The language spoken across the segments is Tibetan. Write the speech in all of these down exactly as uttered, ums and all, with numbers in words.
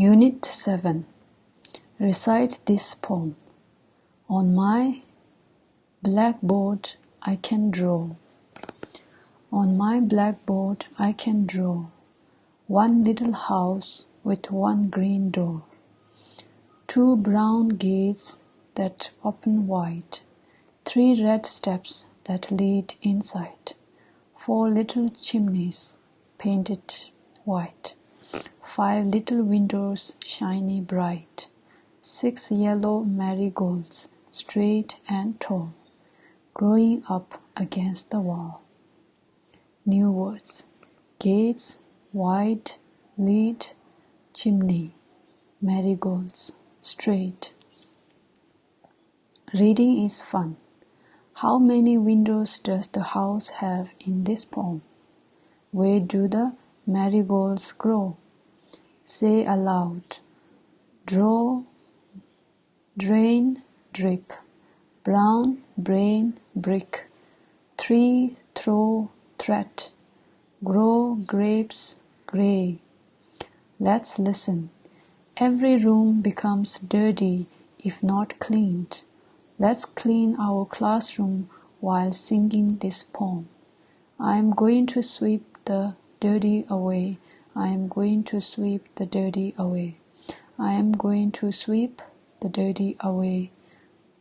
Unit seven. Recite this poem. On my blackboard, I can draw. On my blackboard, I can draw one little house with one green door, two brown gates that open wide, three red steps that lead inside, four little chimneys painted white, five little windows shiny bright, six yellow marigolds straight and tall, growing up against the wall. New words: gates, wide, lead, chimney, marigolds, straight. Reading is fun. How many windows does the house have in this poem? Where do the marigolds grow? Say aloud: draw, drain, drip, brown, brain, brick, three, throw, threat, grow, grapes, gray. Let's listen. Every room becomes dirty if not cleaned. Let's clean our classroom while singing this poem. I am going to sweep the dirty away. I am going to sweep the dirty away. I am going to sweep the dirty away.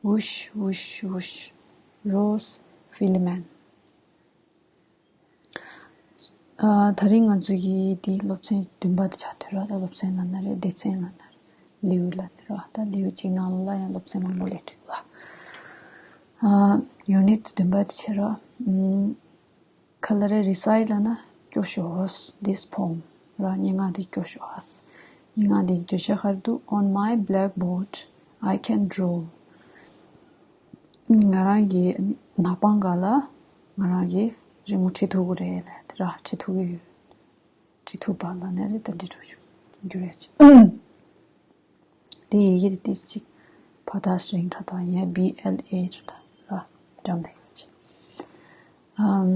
Whoosh, whoosh, whoosh. Rose Filament. ཨ། དེ་རིང་ང་ཚོ་གི་འདི་སློབ་ཚན་བདུན་པ་དེ་ཆགས་བསྡད་ར། ད་སློབ་ཚན་ལབ་ན་རེད། སྡེ་ཚན་ལབ་ན་རེད། ལེའུ་ལབ་ན་རེད། ད་ལེའུ་གཅིག་ནང་ལོགས་ལ་ཡང་སློབ་ཚན་མང་པོ་སླེབས་འདུག་ལ། ཨ། ཡུ་ནིཊ་བདུན་པ་དེ་བྱས་ར། ཨམ། ག་ལ་རེད། རི་སའི་ཊི་ལབ་ན་སྐྱོར་ཤོག this poem ར། སྙན་ངག་འདི་སྐྱོར་ཤོག་སྙན་ངག་འདི་བརྗོད་བྱ་ག་རེ་འདུག On my blackboard, I can draw. ང་རང་གི་ནག་པང་སྒང་ལ་ང་རང་གིས་རི་མོ་བྲིས་ཐུབ་ཀྱི་རེད་ལབ་དེ་ར། བྲིས་ཐུབ་ཀྱི་ཡོད། བྲིས་ཐུབ་པ་ལབ་ན་རེད། ད་འདི་འདྲ་ཞིག་འགྱུར་ཡ་ཅིག་དེ་ཡི་གེ་དེ་ཏིས་ཅིག་ཕ་ད་རིང་དྲགས་དང་ཡ་བི་ཨེལ་ཨེ་དྲགས་དང་ར། འགྲམ་ལ་ཡོད་ཅིག Um,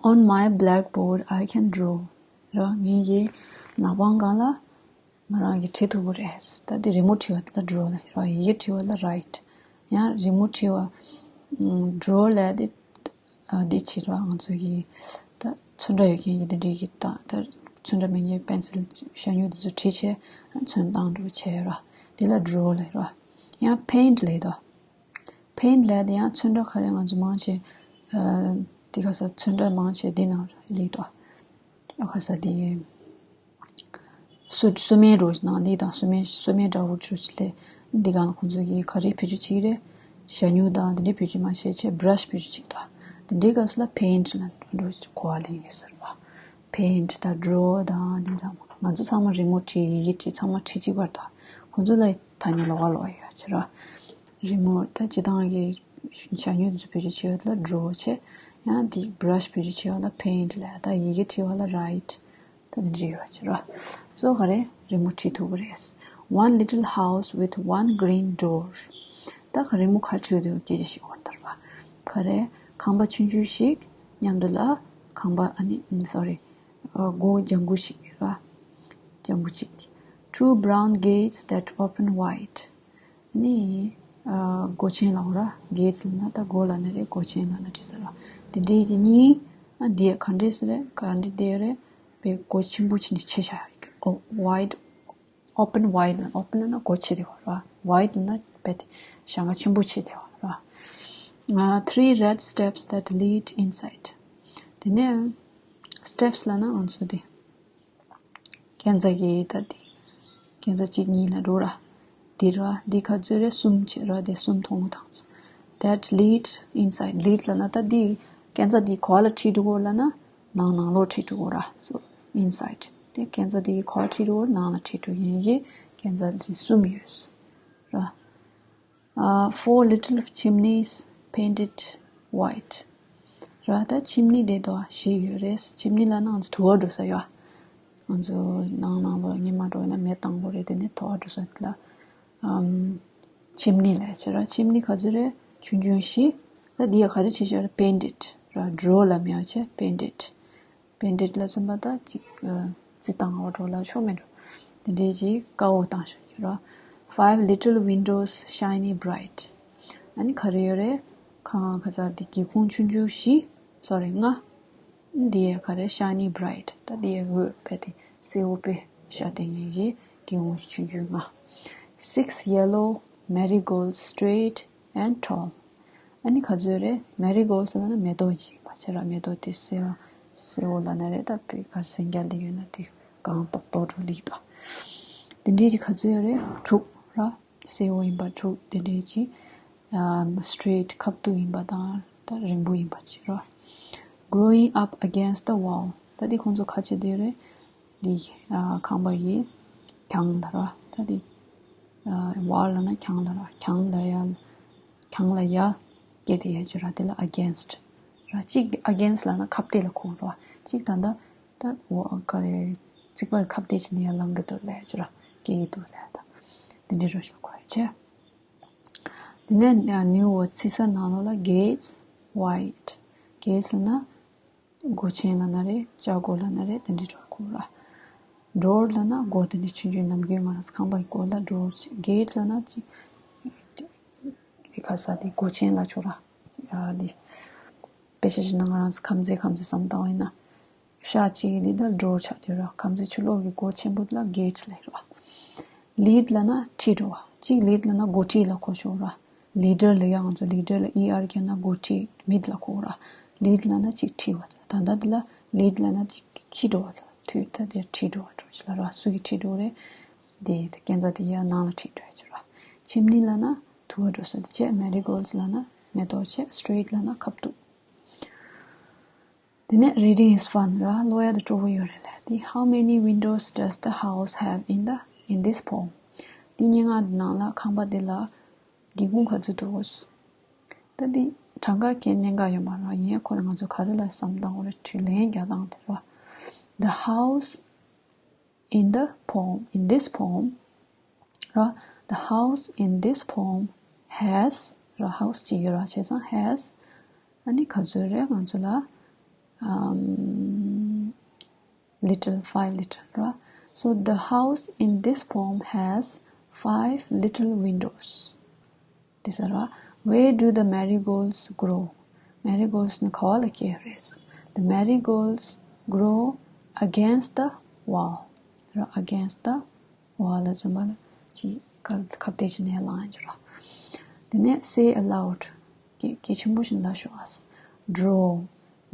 on my blackboard, I can draw. ར། ངའི་ནག་པང་སྒང་ལ་ང་རང་གིས་བྲིས་ཐུབ་ཀྱི་རེད། ད་དེ་རི་མོ་བྲིས་པ་དེ་ལ་draw ལབ་ར། ཡི་གེ་བྲིས་པ་ལ་write. ཡང་རི་མོ་བྲིས་པ། ཨམ། draw ལབ་དེ། ཨ། འདི་བྱེད་ར། ང་ཚོ་གི་ད་ཚོན་ཁྲ་ཡོད་མཁན་གྱི་དེ་འདྲའི་གི་ད་ད་ཚོན་ཁྲ་མེད་མཁན་པེན་སིལ་ཞ་སྨྱུག་དེ་ཚོ་བྲིས་བྱས་ཚོན་བཏང་འགྲོ་བྱས་ར། དེ་ལ་draw ལབ་ར། ཡང་paint ལབ་དོ། paint ལབ་དེ་ཡང་ཚོན་ཁྲ་ག་རེ་ང་ཚོ་མང་ཆེ། ཨ། དེ་ག་ས་ཚོན་ཁྲ་མང་ཆེ་འདི་ནང་ལ་ཡོད་དོ། ཨ། ག་ས་དེ། སོ་སོ་སྨན་རོ་ནང་ལི་དང་སོ་སྨན་སོ་སྨན་འདྲ་བོ་ཅིག་ལས། འདི་གང་ལ་ཁོང་ཚོ་གིས་ག་རེ་བེད་སྤྱོད་བྱེད་ཀྱི་རེད། ཞ་སྨྱུག་དང་དེ་འདྲའི་བེད་སྤྱོད་མ་བྱས་བྱས་brush བེད་སྤྱོད་བྱེད་དོ། དེ་འདྲའི་སྐབས་སུ་ལ་paint ལ་འགྲོ་གོ་བ་ལེན་གྱི་ཟེར་བ། paint དང་draw དང་དེ་ཚང་མ་ང་ཚོ་ཚང་མ་རི་མོ་བྲིས་ཡི་གེ་བྲིས་ཚང་མ་བྲིས་གཅིག་པ་རེད་དོ། ཁོང་ཚོ་ལ་ཐ་སྙད་ལོགས་ཀ་ལོགས་ཀ་ཡོད་ཅེ་ར། རི་མོ་ད་སྤྱིར་བཏང་གི་ཞ་སྨྱུག་དེ་ཚོ་བེད་སྤྱོད་བྱེད་པ་ལ་draw བྱས། ཡང་དེ་brush བེད་སྤྱོད་བྱེད་པ་ལ་paint ལབ། ད་ཡི་གེ་བྲིས་པ་ལ་write ད་དེ་འདྲ་ཡོད་ཅེ་ར། སོ་ག་རེ་རི་མོ་བྲིས་ཐུབ་ཀྱི་རེད། One little house with one green door. ད་ག་རི་མོ་ག་བྲིས་འདུག་སྐད་ཆ་ཞིག་འོང་དར་བ། ག་རེ་ཁང་པ་ཆུང་ཆུང་ཞིག་མཉམ་དུ་ལ་ཁང་པ་ཨ་ནི་sorry སྒོ་ལྗང་གུ་ཞིག་ར། ལྗང་གུ་ཅིག Two brown gates that open wide. ནི། ཨ། སྒོ་ཆེན་ལབ་ར། gates ལབ་ན་ད་སྒོ་ལབ་ན་རེད། སྒོ་ཆེན་ལབ་ན་འགྲིག་ས་ར། དེ་འདྲའི་གི་གཉིས། ཨ། འདི་ག་འདྲས་སེ་རེད། ག་འདྲས་བསྡད་རེད། པའི་སྒོ་ཆེན་པོ་ཆེ་ནི་ཆེ་ཤ་རེད། ཨོ། wide open wide ལབ། open ལབ་ན་སྒོ་ཕྱེ་བསྡད་པ་ར། wide ལབ་ན་པའི་ཞེང་ཁ་ཆེན་པོ་ཕྱེ་བསྡད་པ་ར། ཨ། three red steps that lead inside. དེ་ནས་steps ལབ་ན་ང་ཚོ་དེ། སྐས་འཛེག་གི་ད་དེ། སྐས་འཛེག་གཅིག་གཉིས་ལ་འགྲོ་ར། འདི་ར་འདི་ག་ཚོད་རེད། གསུམ་བྱས་ར། དེ་གསུམ་མཐོང་གི་དང་། That lead inside. lead ལབ་ན་ད་འདི་སྐས་འཛེག་འདི་ག་པ་ལ་ཁྲིད་འགྲོ་གོ་ལབ་ན་ནང་ནང་ལོགས་ཁྲིད་འགྲོ་གོ་ར། so inside. དེ་སྐས་འཛེག་འདི་ག་པ་ཁྲིད་འགྲོ་གོ་ནང་ལ་ཁྲིད་འགྲོ་ཡིན་གི་སྐས་འཛེག་འདི་གསུམ་ཡོད་ར། ཨ། four little chimneys painted white. ར། ད་chimney དེ་དོ་བཞི་ཡོད་རེད། chimney ལབ་ན་ང་ཚོ་དུ་བ་འགྲོ་ས་ཡོད། ང་ཚོ་ནང་ནང་ལོགས་ཉི་མ་འགྲོ་ཡིན་ན་མེ་བཏང་དགོས་རེད། དེ་ནས་དུ་བ་འགྲོ་ས་དེ་ལ་ཨམ། chimney ལབ་བྱས་ར། chimney ག་ཚོད་རེད། ཆུང་ཆུང་བཞི། ད་འདི་ཡ་ག་རེ་བྱེད་བྱས་ར། painted ར། draw ལབ་མེད་བྱས་painted. painted ལ་སེམས་པ་ད་ཅིག་རྩི་བཏང་བ་འགྲོ་ལ་ཆོག་མེད་འགྲོ། དེ་འདྲའི་ཅིག་དཀར་པོ་བཏང་བཞག་གི་ར། Five little windows shiny bright. ཨ་ནི་ག་རེ་ཡོད་རེད། ཁ་ཁ་ས་དེ་སྒེའུ་ཁུང་ཆུང་ཆུང་བཞི། སོ་རི་ལྔ། འདི་ཡ་ག་རེ་shiny bright. ད་འདི་ཡ་འོད་དཔེ་དེ་སེར་པོ་དཔེ་ཤ་དེ་ངེས་ཀྱི་སྒེའུ་ཁུང་ཆུང་ཆུང་ལྔ། Six yellow marigolds straight and tall. ཨ་ནི་ག་ཚོད་རེད། Marigolds ལབ་ན་མེ་ཏོག་ཅིག་ཡིན་པ་ཆེ་ར། མེ་ཏོག་དེ་སེར་བ་སེར་པོ་ལབ་ན་རེད། ད་དཔེ་གར་སེང་རྒྱ་ལི་ཡོད་ན་དེ་གང་ཏོག་ཏོག་འགྲོ་ལིག་ཏོ། དེ་འདྲའི་ཅིག་ག་ཚོད་རེད། དྲུག་ར། སེར་པོ་ཡིན་པ་དྲུག་དེ་འདྲའི་ཅིག་ཨམ་straight ཁ་ཐུག་ཡིན་པ་དང་ད་རིང་པོ་ཡིན་པ་ཅིག་ར། Growing up against the wall. ད་དེ་ཁོང་ཚོ་ག་བྱེད་དེ་རེད། འདི་ཨ་ཁང་པ་ཡི་གྱང་ལ་ར། ད་འདི་ཨ་wall ལབ་ན་གྱང་ལ་ར། གྱང་ལ་ཡ་གྱང་ལ་ཡ་སྐྱེ་དེ་ཡ་ཅི་ར། དེ་ལ་against ར། གཅིག་against ལབ་ན་ཁ་གཏད་ལ་གོ་ར། གཅིག་ད་ད་ད་ག་རེ་རྩིག་པ་ཁ་གཏད་བྱས་ནས་ཡར་ལངས་གི་འདུག་ལབ་ཡ་ཅི་ར། སྐྱེ་གི་འདུག་ལབ་ཡ། ད་དེ་འདྲའི་རོ་ཞིག་ལ་གོ་ཡ་ཆེ། དེ་ནས་new words ཚིག་གསར་ནང་ལོགས་ལ་gates white. Gates ལབ་ན་སྒོ་ཆེན་ལབ་ན་རེད། ལྕགས་སྒོ་ལབ་ན་རེད། དེ་འདྲའི་སྒྲ་གོ་ར། Door ལབ་ན་སྒོ་དེ་འདྲའི་ཆུང་ཆུང་ནམ་རྒྱུན་ང་རང་ཚོ་ཁང་པའི་སྒོ་ལ་door བྱེད། Gate ལབ་ན་ཅིག་ཨེ་ཁ་ས་དེ་སྒོ་ཆེན་ལ་ཆོག་ར། ཡ་དེ་དཔེ་ཆ་ཞིག་ན་ང་རང་ཚོ་ཁམས་ཚན་ཁམས་ཚན་བསམ་བཏང་བ་ཡིན་ན། ཤག་གཅིག་གི་འདི་ལ་door ཆགས་ཡོད་ར། ཁམས་ཚན་ཆུ་ལོག་གི་སྒོ་ཆེན་པོ་དེ་ལ་gate ལབ་ར། Lead ལབ་ན་ཁྲིད་འགྲོ་བ། གཅིག་lead ལབ་ན་འགོ་ཁྲིད་ལ་གོ་ཆོག་ར། Leader ལབ་ཡ་ང་ཚོ་leader ལ er བརྒྱབ་ན་འགོ་ཁྲིད་མི་དེ་ལ་གོ་ར། Lead ལབ་ན་གཅིག་ཁྲིད་པ་དེ་ལ། ད་ལྟ་དེ་ལ་lead ལབ་ན་གཅིག་ཁྲིད་འགྲོ་བ་དེ་ལ། དུས་ད་དེ་ཁྲིད་འགྲོ་བ་འགྲོ་ཅི་ལ་ར། སུ་གིས་ཁྲིད་འགྲོ་རེད། དེ་དེ་སྐས་འཛེག་དེ་ཡ་ནང་ལ་ཁྲིད་འགྲོ་ཡ་ཅི་ར། Chimney ལབ་ན་དུ་བ་འགྲོ་ས་དེ་བྱས། Marigolds ལབ་ན་མེ་ཏོག་བྱས། Straight ལབ་ན་ཁ་ཐུག་དེ་ནས་reading is fun ར། ཀློག་ཡ་དེ་སྤྲོ་པོ་ཡོད་རེད་ལ། དེ་how many windows does the house have in the in this poem? འདི་སྙན་ངག་འདི་ནང་ལ་ཁང་པ་འདི་ལ་སྒེའུ་ཁུང་ག་ཚོད་འདུག་ད་འདི་གྲངས་ཀ་གས་གནད་འགག་ཡོད་མ་རེད། ཡིན་ཡང་ཁོ་ལ་ང་ཚོ་ག་རེ་ལ་བསམ་བཏང་དགོས་རེད། དྲིས་ལན་རྒྱག་སྟངས་དེ་ར། The house in the poem, in this poem ར། The house in this poem has ར། house གཅིག་ཡོད་ར། བྱས་ཙང་has ཨ་ནི་ག་ཚོད་རེད། ང་ཚོ་ལ་um, little, five little ར། So the house in this poem has five little windows. དེ་ས་ར། Where do the marigolds grow? Marigolds ནི་ག་བ་ལ་སྐྱེ་རེད། The marigolds grow against the wall ར། Against the wall ལ་ཙམ་པ་ལ་ཅི་ཁ་ཁ་གཏད་ཅི་ནས་ལངས་ཡོད་ར། དེ་ནས་say aloud གི་གི་ཆེན་པོ་ཞིག་ལ་ཤོག་ཨ། Draw,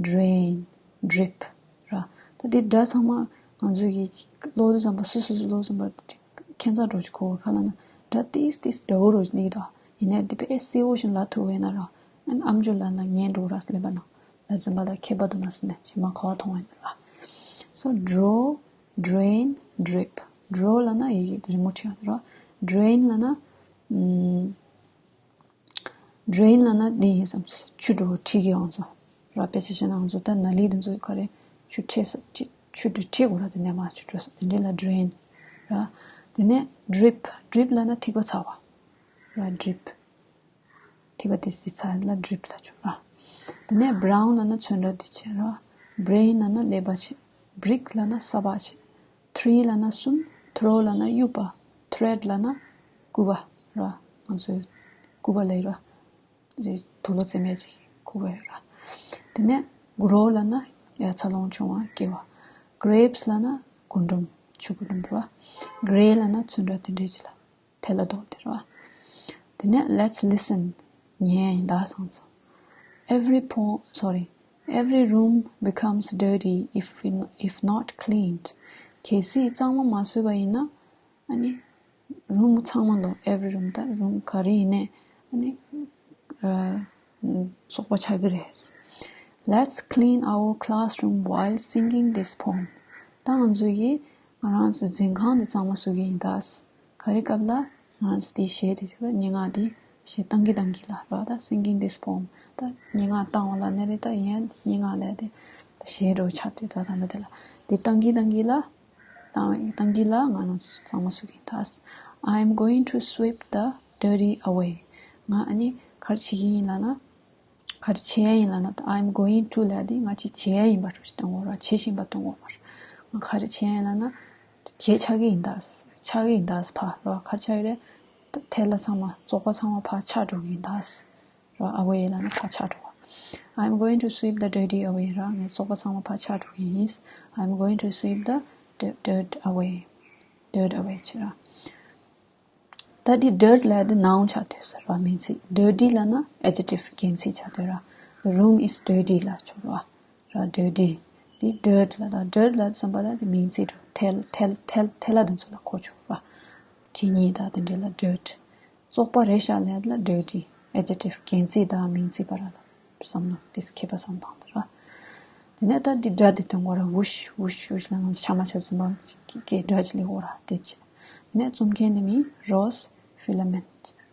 drain, drip ར། ད་དེ་སྒྲ་ཚང་མ་ང་ཚོ་གི་ཀློག་དུས་ཙམ་པ་སུ་སུ་སུ་ཀློག་ཙམ་པ་ཁྱད་མཚར་འགྲོ་ཅིག་གོ་བ་ཁ་ལ་ན་སྒྲ་ཏིས་ཏིས་འདྲ་བོ་རོ་ཅིག་ནི་ར། ཡིན་ནའི་དེ་དཔེ་སེ་བོ་ཞིག་ལ་ཐུག་བས་ན་ར། ཨམ་ཅོག་ལ་ལ་ཉན་འགྲོ་ར་ལེ་བ་ན་ལ་ཙམ་པ་ལ་ཁྱད་པར་དུ་མ་སོང་ནས་ཇེ་མ་གོ་བ་མཐོང་བས་ན་ར། So draw, drain, drip. Draw ལབ་ན་ཡི་གེ་རི་མོ་བྲིས་ཡ་ར། Drain ལབ་ན་ཨམ། drain ལབ་ན་འདི་ཡིན་བསམ། ཆུ་འགྲོ་ཁྲིད་ཀྱི་ཡོང་ཚོ་ར། དཔེ་ཆ་བཤད་ན་ང་ཚོ་ད་ན་ལི་དེ་ཚོ་ག་རེ་ཆུ་ཁྲིད་ས་ཁྲིད་ཆུ་འདྲ་ཁྲིད་དགོས་ར། དེ་ནས་མ་ཆུ་འགྲོ་ས་དེ་འདྲ་ལ་drain ར། དེ་ནས་drip, drip ལབ་ན་ཐིགས་པ་ཚ་བ་ར། drip ཐིགས་པ་དེ་སི་ཚ་ལ་drip ལ་ཆུ་ར། དེ་ནས་brown ལབ་ན་ཚོན་ཁྲ་དེ་བྱས་ར། brain ལབ་ན་ཀླད་པ་བྱས། brick ལབ་ན་ས་ཕག་བྱས། three ལབ་ན་གསུམ། throw ལབ་ན་གཡུག་པ། thread ལབ་ན་སྐུད་པ་ར། ང་ཚོའི་སྐུད་པ་ལ་ཡོད་ར། དུག་ལོག་བཙེམ་ཡས་ཅིག་སྐུད་པ་ཡོད་ར། དེ་ནས་grow ལབ་ན་ཡ་འཚར་ལོངས་བྱུང་བ་སྐྱེ་བ། grapes ལབ་ན་རྒུན་འབྲུམ་ཆུ་རྒུན་འབྲུམ་ར། grey ལབ་ན་ཚོན་ཁྲ་དེ་འདྲའི་ཅིག་ལ། དེ་ལ་འདོགས་དེ་ར། དེ་ནས་let's listen. ཉན་ཡིན་ད་སང་ཚོ། Every poem, sorry, every room becomes dirty if we, if not cleaned. གལ་སྲིད་གཙང་མ་མ་བཟོས་པ་ཡིན་ན་ཨ་ནི་རུམ་ཚང་མ་ལོ། every room ད་རུམ་ག་རེ་ཡིན་ནའི་ཨ་ནི་ཨ་བཙོག་པ་ཆགས་ཀྱི་རེད། Let's clean our classroom while singing this poem. ད་ང་ཚོ་ཡིས་ང་རང་ཚོའི་འཛིན་ཁང་འདི་གཙང་མ་བཟོ་གི་ཡིན་ད། ག་རེ་སྐབས་ལ་ང་ཚོ་འདི་གཞས་དེ་དེ་ལ་སྙན་ངག་འདི་གཞས་བཏང་གི་བཏང་གི་ལ་ར། ད་singing this poem ད་སྙན་ངག་བཏང་བ་ལ་ནི་རེད། ད་ཡན་སྙན་ངག་ལས་དེ་ད་གཞས་འགྲོ་ཆགས་དེ་ད་ད་ད་དེ་ལ་འདི་བཏང་གི་བཏང་གི་ལ་བཏང་བཏང་གི་ལ་ང་རང་ཚོ་གཙང་མ་བཟོ་གི་ཡིན་ད། I am going to sweep the dirty away. ང་ཨ་ནི་ག་རེ་བྱེད་ཀྱི་ཡིན་ལབ་ན། ག་རེ་བྱེད་ཡ་ཡིན་ལབ་ན། I'm going to ལབ་དེ་ང་ཅིག་བྱེད་ཡ་ཡིན་པ་འདྲ་ཞིག་སྟོན་དགོས་ར། བྱེད་བཞིན་པ་སྟོན་དགོས་མ་རེད། ང་ག་རེ་བྱེད་ཡ་ཡིན་ལབ་ན། གད་ཆག་གི་ཡིན་ད། ཆག་གི་ཡིན་ད་ཕར་རོ། ག་རེ་ཆག་གི་རེད། ཐལ་ལ་ཚང་མ་བཙོག་པ་ཚང་མ་ཕར་ཆག་འགྲོ་གི་ཡིན་ད། རོ། Away ལབ་ན་ཕར་ཆག་འགྲོ་བ། I'm going to sweep the dirty away ར། ངས་བཙོག་པ་ཚང་མ་ཕར་ཆག་འགྲོ་གི་ཡིན། I'm going to sweep the dirt away. Dirt away བྱེད་ར། ད་འདི་dirt ལབ་ཡ་དེ་noun ཆགས་སྡོད་ས་ར། མིང་ཚིག dirty ལབ་ན་adjective གན་ཚིག་ཆགས་སྡོད་ར། The room is dirty ལབ་ཆོག་ར། ར། dirty འདི་dirt ལབ་ད། dirt ལབ་བསམ་པ་ད་དེ་མིང་ཚིག་འགྲོ། ཐལ་ཐལ་ཐལ་ཐལ་ལ་དེ་ཚོ་ལ་གོ་ཆོག་ར། གད་སྙིགས་ད་དེ་འདྲ་ལ་dirt། བཙོག་པ་རེད་ཤག་ལབ་ཡ་ལ་dirty adjective གན་ཚིག་དང་མིང་ཚིག་བར་ལ་བསམ་བློ་དེ་མཁས་པ་བསམ་སྟངས་དེ་ར། དེ་ནས་ད་འདི་སྒྲ་དེ་སྟོན་དགོས་ར། whoosh whoosh whoosh ལབ་ང་ཚོ་ཆ་མ་ཆ་བཟོ་འབབ་ཀྱི་སྒྲ་ཅིག་ལེགས་འོ་ར་དེ་བྱས། དེ་ནས་རྩོམ་མཁན་དེ་མིང་Rose Filament།